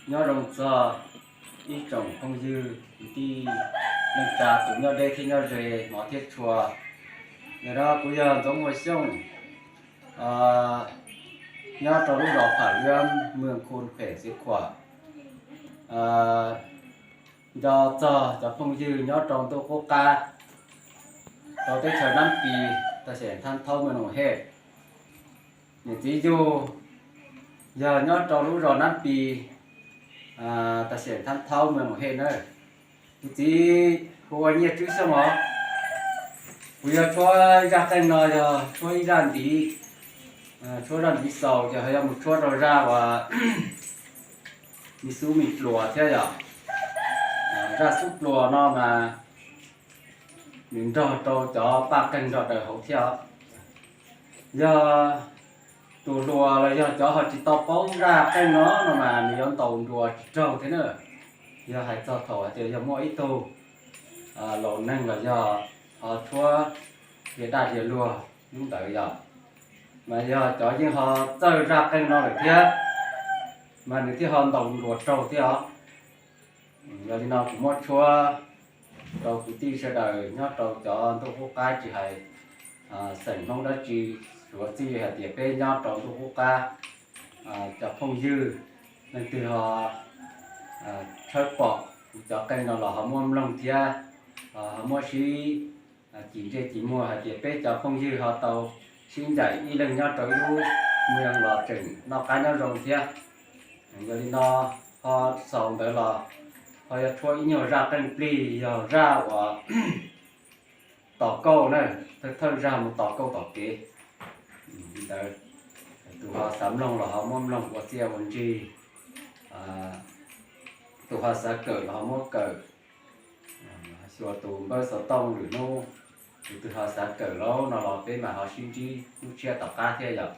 Nyob zoo txog ib tsoom phooj ywg kwv tij neej tsa tus nyob deb thiab nyob ze hmov thiab tshua. Nim no kuv yog Ntxoov Muas Xyooj, nyob rau lub zos Pham Luab, mwj Khun, khem Xiv Khuam. Nco txog cov phooj ywg nyob rau ntuj qub qab, rau teb chaws Nab Pis, tam sim Thab Thaub, mwj Nus Hej. Niam txiv yug yog nyob rau lub zos Nab Pis, tam sim Thab Thaub, mwj Nus Hej na. Kuv txiv hu ua Nyiaj Tswb Xyooj os. Kuv yuav tshuab zaj qeej no yog tshuab ib zaj ntiv, tshuab zaj ntiv xaus ces ho yuav mus tshuab rau zaj uas me xub me pluas thiab yom. Zaj xub pluas no mas nws nrog rau cov paj qeeg nrog daws hauv thiab. Yog tus hluas los yog cov ho tsis tau paub zaj qeej no no mas nws yuav ntaus nruas tsis raug thiab na. Yog hais txog thaum hais tias yog muaj ib tug laus neeg los yog ho tshuab dhia daj dhia luag hnub ntawd yom, mas yog cov yeej ho txawj zaj qeej no lawm thiab, mas nws thiaj ho ntaus nruas raug thiab os. Yog li no kuv muab tshuab rau kwv tij sawv daws nyob rau cov ntuj qub qab, tsis hais xeem Hmoob dab tsi, suav txij li hais tias peb nyob rau ntuj qub qab, cov phooj ywg leej twg ho tshawb pom kuv cov qeej no los ho muab mloog thiab ho muab sib cim ntsej cim muag hais tias peb cov phooj ywg ho tau sib ncaim ib leeg nyob rau ib lub mloog los tseem noj qab nyob zoo thiab. Yog li no ho xaus ntawd los ho yuav tshuab ib nyuag zaj qeej plig yog zaj uas tos kauj na, thawj thawj zaj mus tos kauj tom kev. Li ntawd, tus ho xav mloog los ho muab mloog ua txij ua ntsig, tus ho xav kawm los ho muab kawm, xyuas tus npawb xov tooj lwm hnub, tus twg ho xav kawm lauj no los peb mam ho sib ntsib hnub tshiab tom qab thiab yom.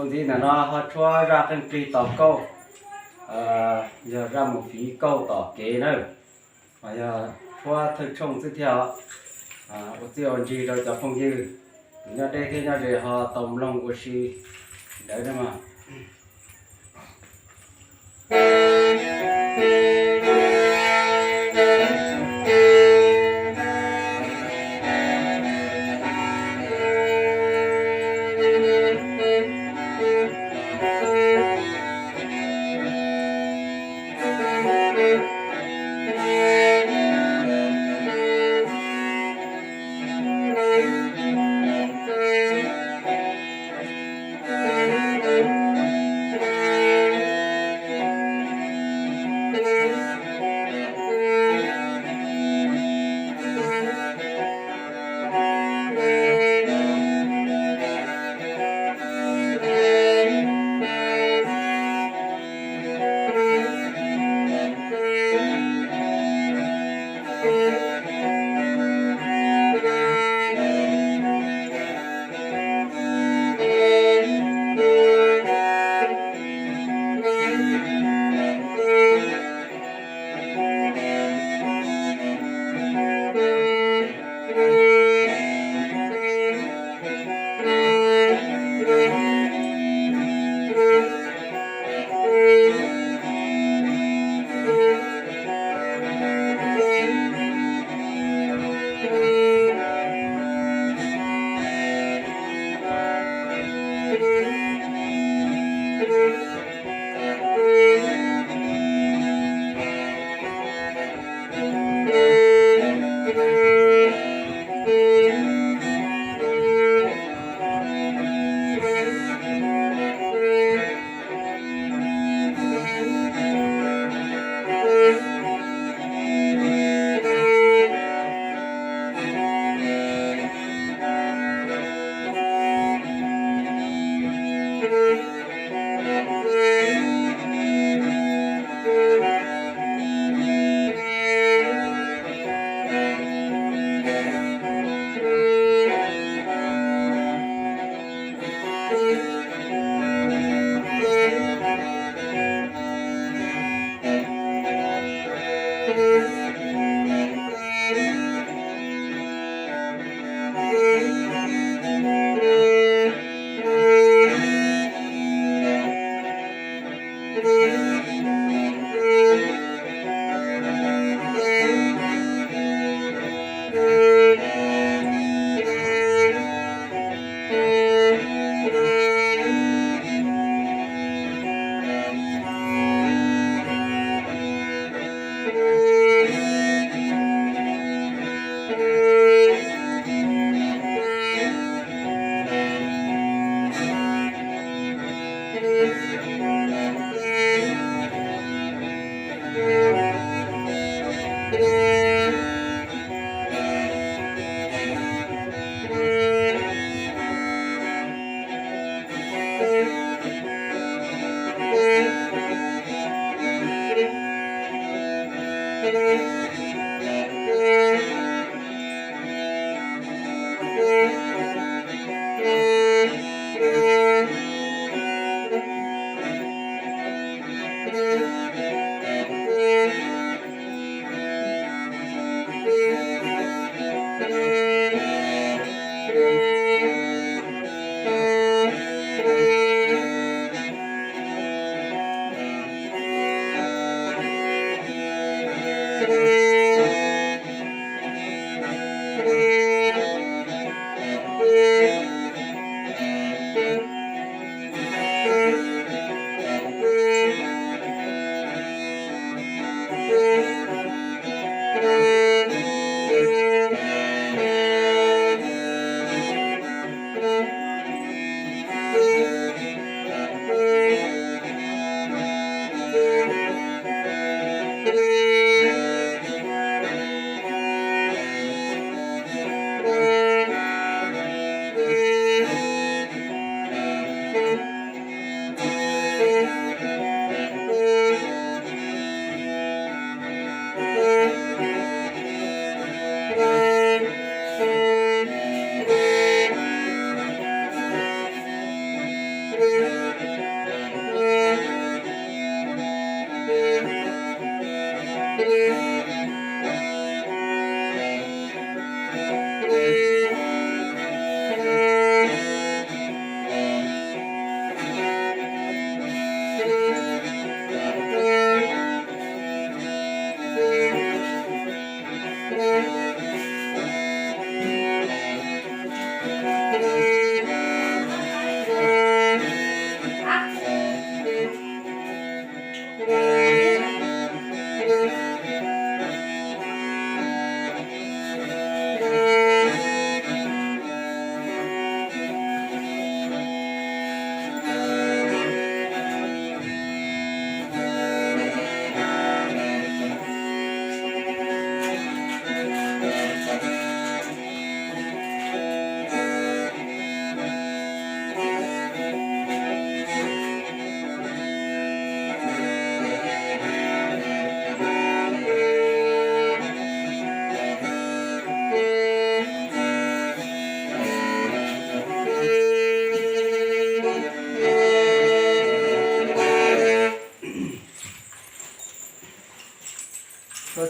Ntxiv ntawm no ho tshuab zaj qeej plig tos kauj, yog zaj mus fiv kauj tom kev na, ho yog tshuab thawj tshooj xwb thiab os. Ua txij ua ntsig rau cov phooj ywg, tus nyob deb thiab nyob ze ho tau mloog ua si ntawd na mas.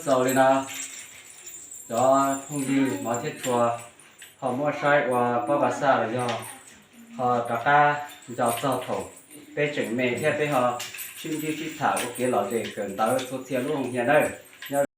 Xaus li no, cov phooj ywg hmov thiab tshua ho muab saib ua pab pas xaj los yog ho rov qab nco txog thaum peb tseem me thiab peb ho sib ntsib sib tham ua kev lom zem kawm ntawv txhua txhia lub hoo hias nawb.